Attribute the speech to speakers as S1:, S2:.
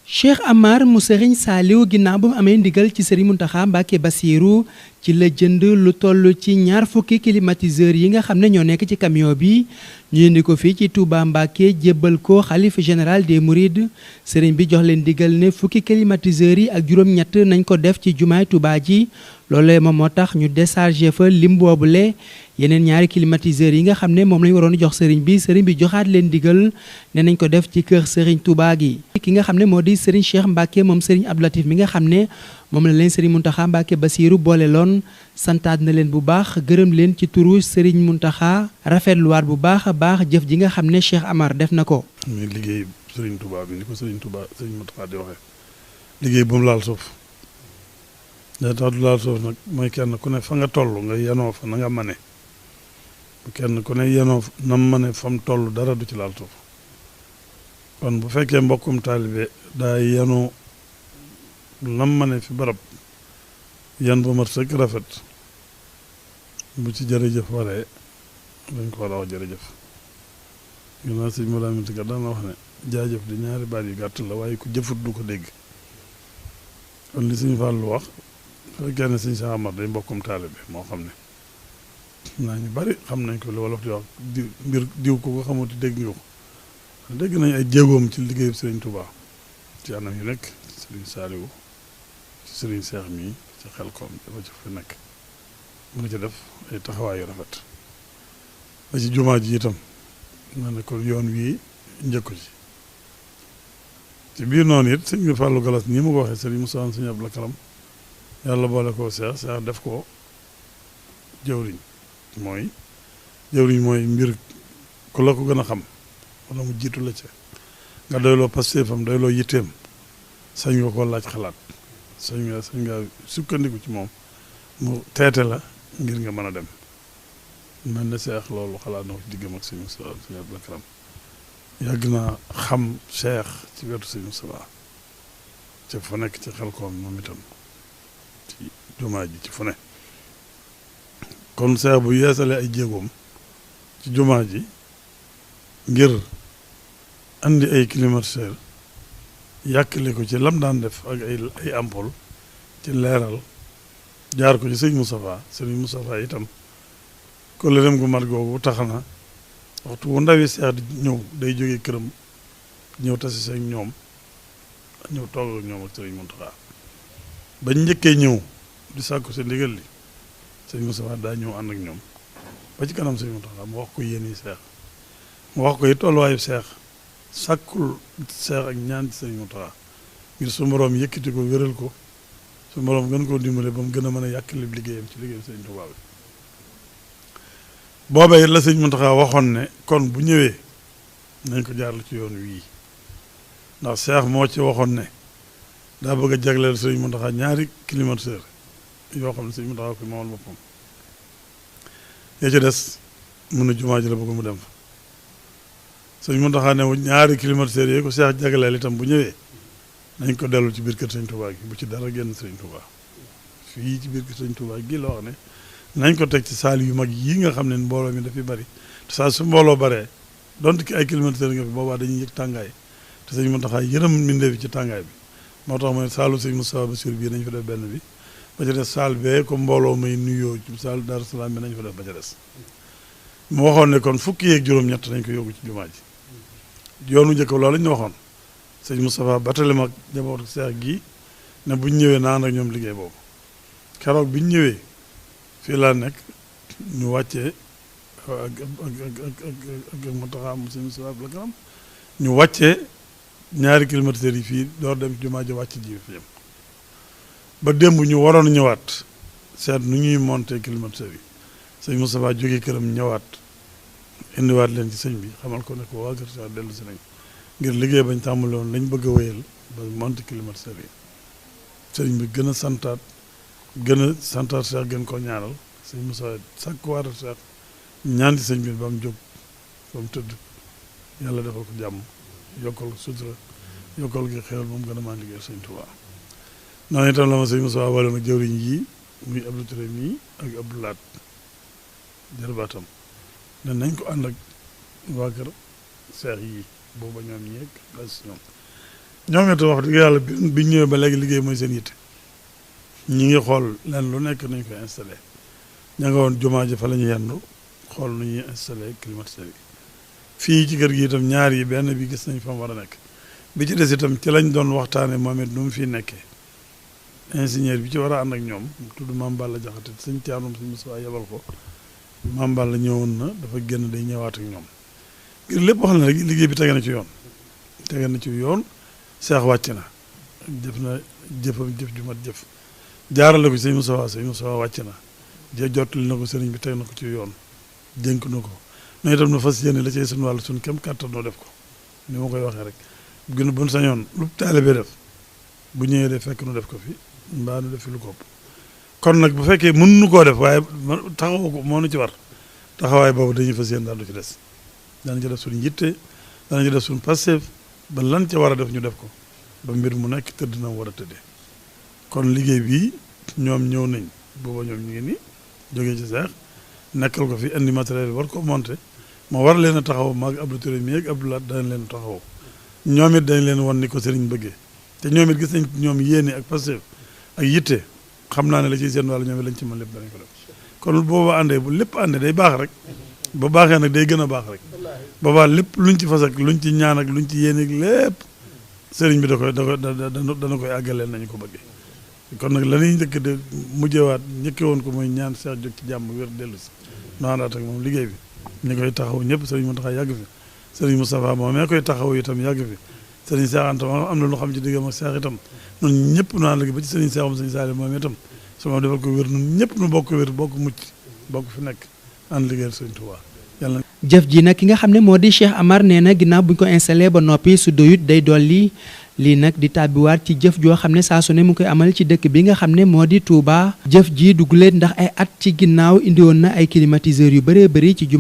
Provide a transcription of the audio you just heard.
S1: Cheikh Amar mu Serigne Saliou ginnaaw bu mu amee ndigal ci Serigne Mountakha Mbacké Bassirou ci la jënd lu toll ci 20 climatiseur yi nga xam ne ñoo nekk ci camion bi ñu indi ko fii ci Touba Mbacké jébbal ko xalifa général des Mourides Serigne bi jox leen ndigal ne fukki climatiseurs yi ak juróom-ñett nañ ko def ci jumaay Touba ji loolee moom moo tax ñu déchargé fa lim boobule yeneen 2 climatiseurs yi nga xam ne moom lañu waroon jox Serigne bi joxaat leen ndigal ne nañ ko def ci kër Serigne Touba gi ki nga xam ne moo di Serigne Cheikh Mbacké moom Serigne Abdou Latif mi nga xam ne moom la leen Serigne Mountakha Mbacké Bassirou boole loon santaat na leen bu baax gërëm leen ci turu Serigne Mountakha rafetluwaat bu baax a baax jëf ji nga xam ne Cheikh Amar def na ko.
S2: muy liggéey Serigne Touba bi ni ko Serigne Mountakha di waxee liggéey bu mu laal suuf day tax du laal suuf nag mooy kenn ku ne fa nga toll nga yenoo fa na nga mane kenn ku ne yenoo na mane fa mu toll dara du ci laal suuf kon bu fekkee mbokkum taalibe daa yenoo nam mane fi barab yan ba mat sëkk rafet bu ci jërëjëf waree dañ ko war a wax jërëjëf ginnaaw sëñ Mouhamadou Ka daan na wax ne jaajëf di ñaari baat yu gàtt la waaye ku jëfut du ko dégg kon li sëñ Fallu wax fekkee ne sëñ Cheikh Amar day mbokkum taalibe moo xam ne naa ñu bari xam nañ ko li wolof di wax diw ko ko xamuti dégg nga ko dégg nañ ay jéegoom ci liggéeyu Serigne Touba ci anam yu nekk ci Serigne Saliou ci Serigne Cheikh mii ci Xelkom dafa ci fi nekk mu ngi ci def ay taxawaayu rafet ba ci jumaa ji itam ma ne ko yoon wii njëkku ci biir noonu it sëñ bi Fallou Galas nii ma ko waxee Serigne Moussa sëñ Abdou Karam yàlla boole ko Cheikh def ko jëwriñ mooy mbir ku la ko gën a xam wala mu jiitu la ca nga doyloo pastéefam doyloo yitteem sañ nga ko laaj xalaat sañ nga sukkandiku ci moom mu teete la ngir nga mën a dem mel na Cheikh loolu xalaat na ko ci diggam ak sëñ Abdou Karam yàgg naa xam Cheikh ci wetu sëñ Moussa ci fa nekk ci Xelkom moom itam ci jumaa ji ci fu ne kon Cheikh bu yeesalee ay jéegoom ci jumaa ji ngir andi ay climatiseur yàkkali ko ci lam daan def ak ay ampoule ci leeral jaar ko ci sëñ Moustapha itam ko lërëm gu mat googu tax na waxtu wu ndawi Cheikh di ñëw day jógee këram ñëw tasi seeg ñoom ñëw toog ak ñoom ak sëñ Mountakha bañ njëkkee ñëw di sàkku si ndigal li sëñ Moustapha daa ñëw ànd ak ñoom ba ci kanam sëñ Mountakha mu wax ko yéen Cheikh mu wax ko it tolluwaayu Cheikh sàkkul Cheikh ak ñaan ci sëñ Mountakha ngir su moroom yëkkati ko wéral ko su moroom gën koo dimbale ba mu gën a mën a yàkkali liggéeyam ci liggéeyam sëñ Touba bi boobee it la sëñ Mountakha waxoon ne kon bu ñëwee nañ ko jaarale ci yoon wii ndax Cheikh moo ci waxoon ne daa bëgg a jagleel sëñ Mountakha 2 climatiseur yoo xam ne sëñ Mountakha ko moomal boppam ya ci des mun na jumaa ji la bëgg mu dem fa sëñ Mountakha ne 2 climatiseurs yi ko Cheikh jagleel itam bu ñëwee nañ ko dellu ci biir kër sëñ Touba gi bu ci dara génn sëñ Touba fii ci biir kër sëñ Touba gi la wax ne nañ ko teg ci saal yu mag yi nga xam ne mbooloo mi dafay bari te saa su mbooloo baree donte ki ay climatiseurs nga fi boobaa dañuy yëg tàngaay te sëñ Mountakha yërëm mbindee fi ci tàngaay bi moo tax mooy saalu sëñ Moustapha Bassirou bii nañ fa def benn bi ba ca des saal bee ko mbooloo may nuyoo ci saal Daaru Salaam bi nañ fa def ba ca des mu waxoon ne kon fukki yeeg juróom-ñett nañ ko yóbbu ci jumaa ji yoonu njëkk loolu lañ ñu waxoon sëñ Moustapha batale mag njabootu Cheikh gi ne buñ ñëwee naan ak ñoom liggéey boobu keroog biñ ñëwee fii laa nekk ñu wàccee ak Mountakha mu sëñ Moustapha Abdou Karam ñu wàccee 2 climatiseurs yi fii door dem ci jumaa ji wàcc ji fi yem ba démb ñu waroon ñëwaat seet nu ñuy monter climatiseurs yi sëñ Moustapha jógee këram ñëwaat indiwaat leen ci sëñ bi xamal ko ne ko waa kër Cheikh dellu si nañ ngir liggéey bañ tàmbali woon lañ bëgg a wéyal ba monter climatiseurs yi sëñ bi gën a santaat Cheikh gën koo ñaanal sëñ Moustapha sàkkuwaatal Cheikh ñaan ci sëñ bi ba mu jóg ba mu tëdd yàlla defal ko jàmm yokkal ko sutura yokkal gi xewal moom gën a maa liggéey sëñ Touba noonu itam la ma sëñ Moustapha wala nag jëwriñ yi muy Abdou Touré mii ak Abdou Laat jarbaatam ne nañ ko ànd ak waa kër Cheikh yi booba ñoom ñeeg as ñoom ñoom it wax dëgg yàlla bi ñëwee ba léegi liggéey mooy seen yitte ñi ngi xool leen lu nekk nañ koy installé ña nga woon jumaa ji fa la ñu yendu xool nu ñuy installé climatiseur yi fii ci kër gi itam ñaar yi benn bi gis nañ fa mu war a nekk bi ci des itam ci lañ doon waxtaane moom it nu mu fii nekkee ingénieur bi ci war a ànd ak ñoom tudd Mame Balla Jaxate sëñ Thianoum sëñ Moussa yebal ko Mame Balla ñëwoon na dafa génn day ñëwaat ak ñoom ngir lépp wax na rek liggéey bi tege na ci yoon seex wàcc na jëf na jëfam jëf ju mat jëf jaarale ko ci sëñ Moussa wàcc na jottali na ko sëriñ bi teg na ko ci yoon dénk na ko mais itam na fas yéene la cay suñu wàllu suñu kem kàttan noo def ko ni ma koy waxee rek gën a bon sañoon lu taalibe def bu ñëwee de fekk nu def ko fi mbaa nu def fi lu ko ëpp kon nag bu fekkee mën nu koo def waaye taxaw ko moo nu ci war taxawaay boobu dañuy fas yéene daal du ci des danañ ci def suñu yitte danañ ci def suñu passeef ba lan ca war a def ñu def ko ba mbir mu nekk tëdd na war a tëddee kon liggéey bi ñoom ñëw nañ booba ñoom ñu ngi nii jógee ci seex nekkal ko fi indi matériel war ko monté moo war leen a taxaw maag Abdou Touré mi ak Abdoulaye danañ leen taxaw ñoom it dañ leen wan ni ko sëriñ bëggee te ñoom it gis nañ ñoom yéene ak passeef ak yitte xam naa ne la ciy seen wàll ñoom it lañ ci mën lépp danañ ko def kon booba àndee bu lépp àndee day baax rek ba baaxee nag day gën a baax rek boobaa lépp luñ ci fas ak luñ ci ñaan ak luñ ci yéene ak lépp sëriñ bi dana koy àggaleel nañu ko bëggee kon nag la ñuy njëkk de mujjewaat njëkke woon ko mooy ñaan seex jóg ci jàmm wér dellu si nu àndaat ak moom liggéey bi ñu koy taxaw ñëpp sëriñ Mountakha yàgg fi sëriñ Moustapha moom mee koy taxaw itam yàgg fi sëriñ Seex Anta moom am na lu xam ci diggam ak seex itam noonu ñëpp nu ànd ba ci sëriñ Seexum sëriñ Saliou moom itam su ma defal ko wér nun ñëpp nu bokk wér bokk mucc bokk fi nekk ànd liggéeyal sëriñ Tuubaa yàlla.
S1: jëf ji nag ki nga xam ne moo di Cheikh Amar nee na ginnaaw bu ñu ko installé ba noppi su doyut day dolli lii nag di tàbbiwaat ci jëf joo xam ne saa su ne mu koy amal ci dëkk bi nga xam ne moo di Touba. jëf ji duguleet ndax ay at ci ginnaaw indi woon na ay climatiseurs yu bëree bëri ci Jumaah